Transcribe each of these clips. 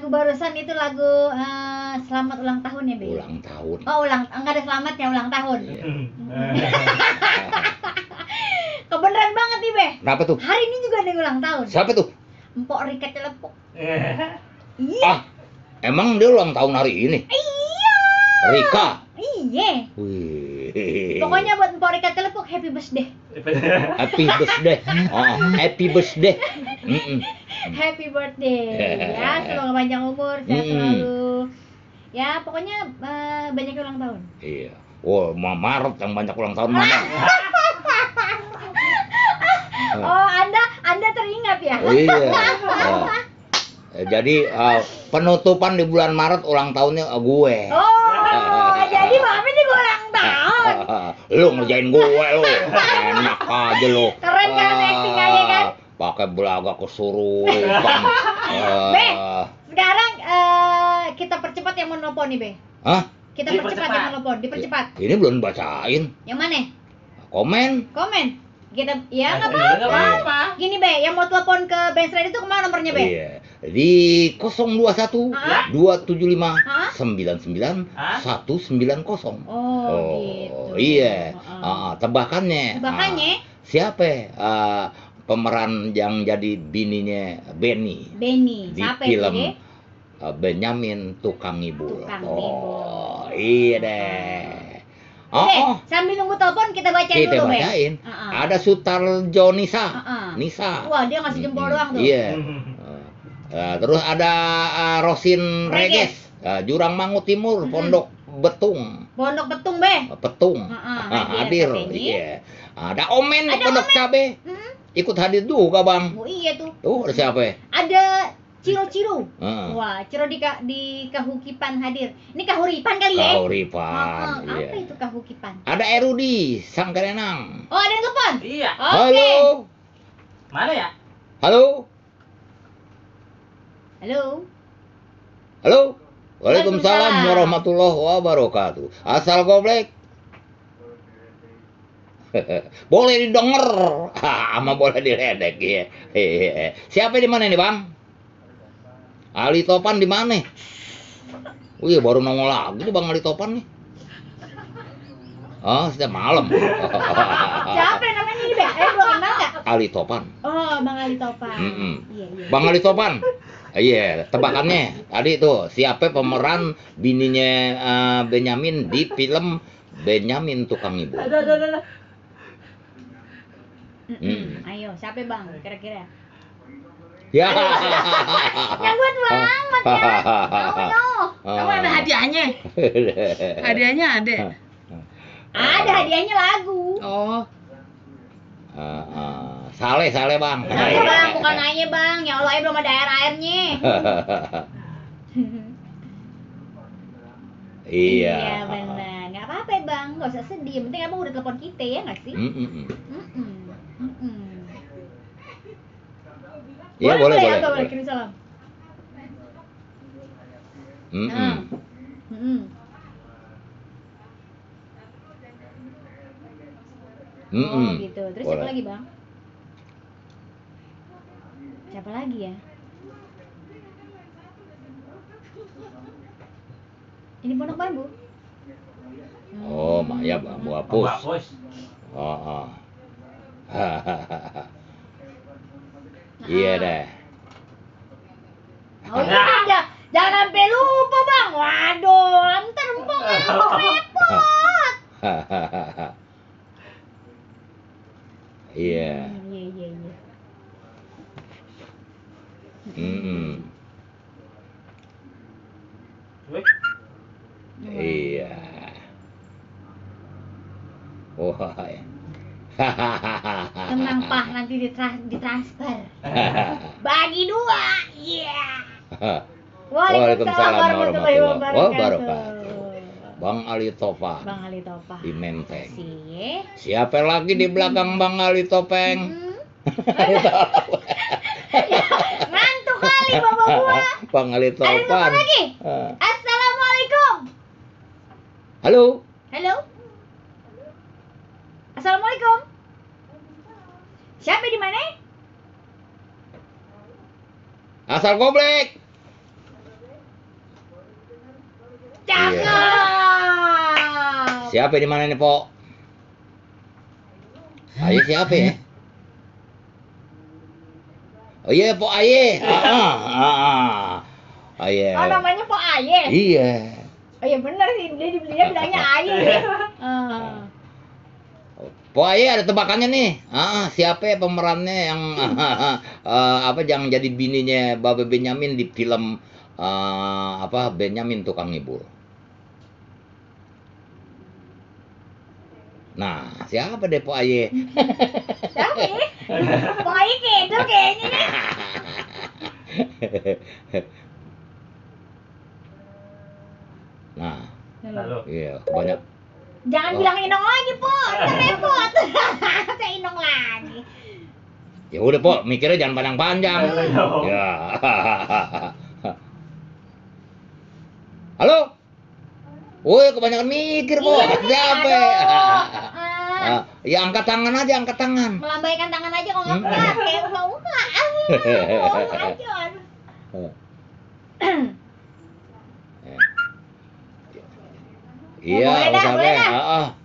lagu barusan itu lagu selamat ulang tahun ya, Be? Ulang tahun. Oh, enggak ada selamatnya, ulang tahun. Iya. Kebenaran banget nih, Be. Kenapa tuh? Hari ini juga ada yang ulang tahun. Siapa tuh? Empok Rika Celepuk. Iya. Ah, emang dia ulang tahun hari ini? Iya. Rika. Iya. Wih. Pokoknya buat Empok Rika Celepuk happy birthday. Happy birthday. Oh, happy birthday. Happy birthday. Ya, semoga panjang umur, sehat selalu. Ya, pokoknya banyak ulang tahun. Iya. Oh, Maret yang banyak ulang tahun mana? Oh, Anda teringat ya? Iya. Jadi penutupan di bulan Maret ulang tahunnya gue. Oh, jadi Mami juga ulang tahun. Lu ngerjain gue lu. Enak aja lu. Keren kan acting aja kan? Pakai belaga kesurupan. Be, sekarang kita percepat yang mau nelpon nih, Be. Hah? Kita percepat yang mau nelpon, dipercepat. Ini belum bacain. Yang mana? Komen. Kita ya nggak apa-apa. Gini, Be, yang mau telepon ke Benz Radio itu kemana nomornya, Be? Iya. Di 021 275 99 190. Oh, gitu. Iya. Tebakannya. Siapa pemeran yang jadi bininya Benny di siapa film itu, Benyamin Tukang Ngibul. Ngibul. Iya deh. Sambil nunggu telepon kita bacain dulu, Be. Ada Sutarjo Nisa. Wah, dia ngasih jempol doang tuh. Iya. Terus ada Rosin Reges, Jurang Mangu Timur, Pondok Betung. Pondok Betung, Be. Petung. Hadir. Iya. Ada Omen di Pondok Cabe. Ikut hadir juga, Bang. Oh iya tuh. Tuh, ada siapa? Ada Ciro. Wah, Ciro di Kahukipan hadir. Ini Kahuripan kali ya? Kahuripan. Apa itu Kahukipan? Ada Erudi Sangkarenang. Oh, ada yang telepon? Iya. Okay. Halo. Mana ya? Halo. Waalaikumsalam warahmatullahi wabarakatuh. Asal goblek. Boleh didengar, sama boleh diledek ya. Siapa di mana nih, Bang? Ali Topan di mana? Wih, baru nongol lagi nih Bang Ali Topan nih. Oh, setiap malam. Siapa namanya ini, Be? Belum kenal nggak? Ali Topan. Oh, Bang Ali Topan. Iya. Bang Ali Topan. Iya, tebakannya tadi tuh siapa pemeran bininya Benyamin di film Benyamin Tukang Ngibul. Ayo, siapa, Bang? Kira-kira. Ya. Yang gue tua amat ya. Kamu ada hadiahnya? Hadiahnya ada? Ada hadiahnya lagu. Oh. Saleh Bang. Saleh Bang, bukan nanya Bang. Ya Allah, belum ada airnya. Iya. Iya benar. Nggak apa-apa Bang, nggak usah sedih. Yang penting abang udah telepon kita ya nggak sih? Iya boleh. Boleh. Kirim salam. Oh gitu. Terus siapa lagi Bang? Siapa lagi ya? Ini Pondok Bambu. Oh, Maya Bambu Apus. Iya deh. Oh iya, jangan sampai lupa Bang. Waduh, ntar empok repot. Iya. Iya. Iya. Wah. Tenang Pak, nanti ditransfer. Bagi 2. Iya. Waalaikumsalam warahmatullahi wabarakatuh. Bang Ali Topan. Di Menteng. Siapa lagi di belakang Bang Ali Topeng? Ngantuk kali bapak gua. Bang Ali Topan. Ada telepon lagi? Assalamualaikum. Halo. Assalamualaikum. Siapa di mana? Asal goblek. Cakep. Siapa di mana nih, Po? Aye siapa ya? Oh iya, Po Aye. Aye. Oh, namanya Po Aye. Iya. Oh iya bener sih, dia bilangnya Aye. Po Aye ada tebakannya nih. Siapa ya pemerannya yang apa yang jadi bininya Babe Benyamin di film apa Benyamin Tukang Ngibul. Nah, siapa deh Po Aye? Siapa ya? Po Aye keder kayaknya nih. Nah, Lalu. iya, banyak. Jangan Oh. bilang Inong lagi, Po. Ntar repot. Saya Inong lagi. Ya udah, Po, mikirnya jangan panjang-panjang. Ya. Halo? Woi, kebanyakan mikir, Po. Siapa? Ya angkat tangan aja, angkat tangan. Melambaikan tangan aja kalau nggak kuat, kayak unga-unga. Aja. Iya, boleh dah, siapa? boleh dah.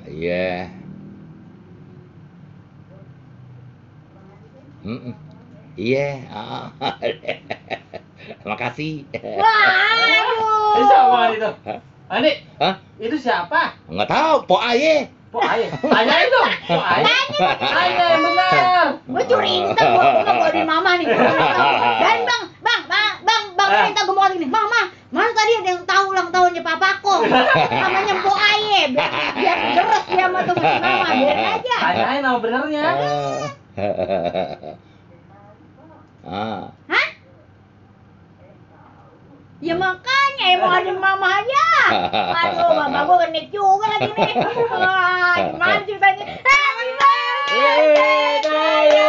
Iya. Iya, makasih. Waduh. Itu siapa itu? Andi, Hah? itu siapa? Nggak tahu, Po Aye. Po Aye. Tanyain dong. Po Aye. Tanya yang benar. Gue curiga, gue bawain mama nih. Dan bang, minta gue mau gini, mama, mana tadi ada yang tahu ulang tahunnya papaku, namanya Po Aye, biar deres dia sama temen mama, biarin aja. Tanyain nama benernya. Hah? Hah? Ya makanya emang ada mama aja. Aduh, mama gue genit juga lagi nih. Wah, gimana ceritanya? Happy birthday!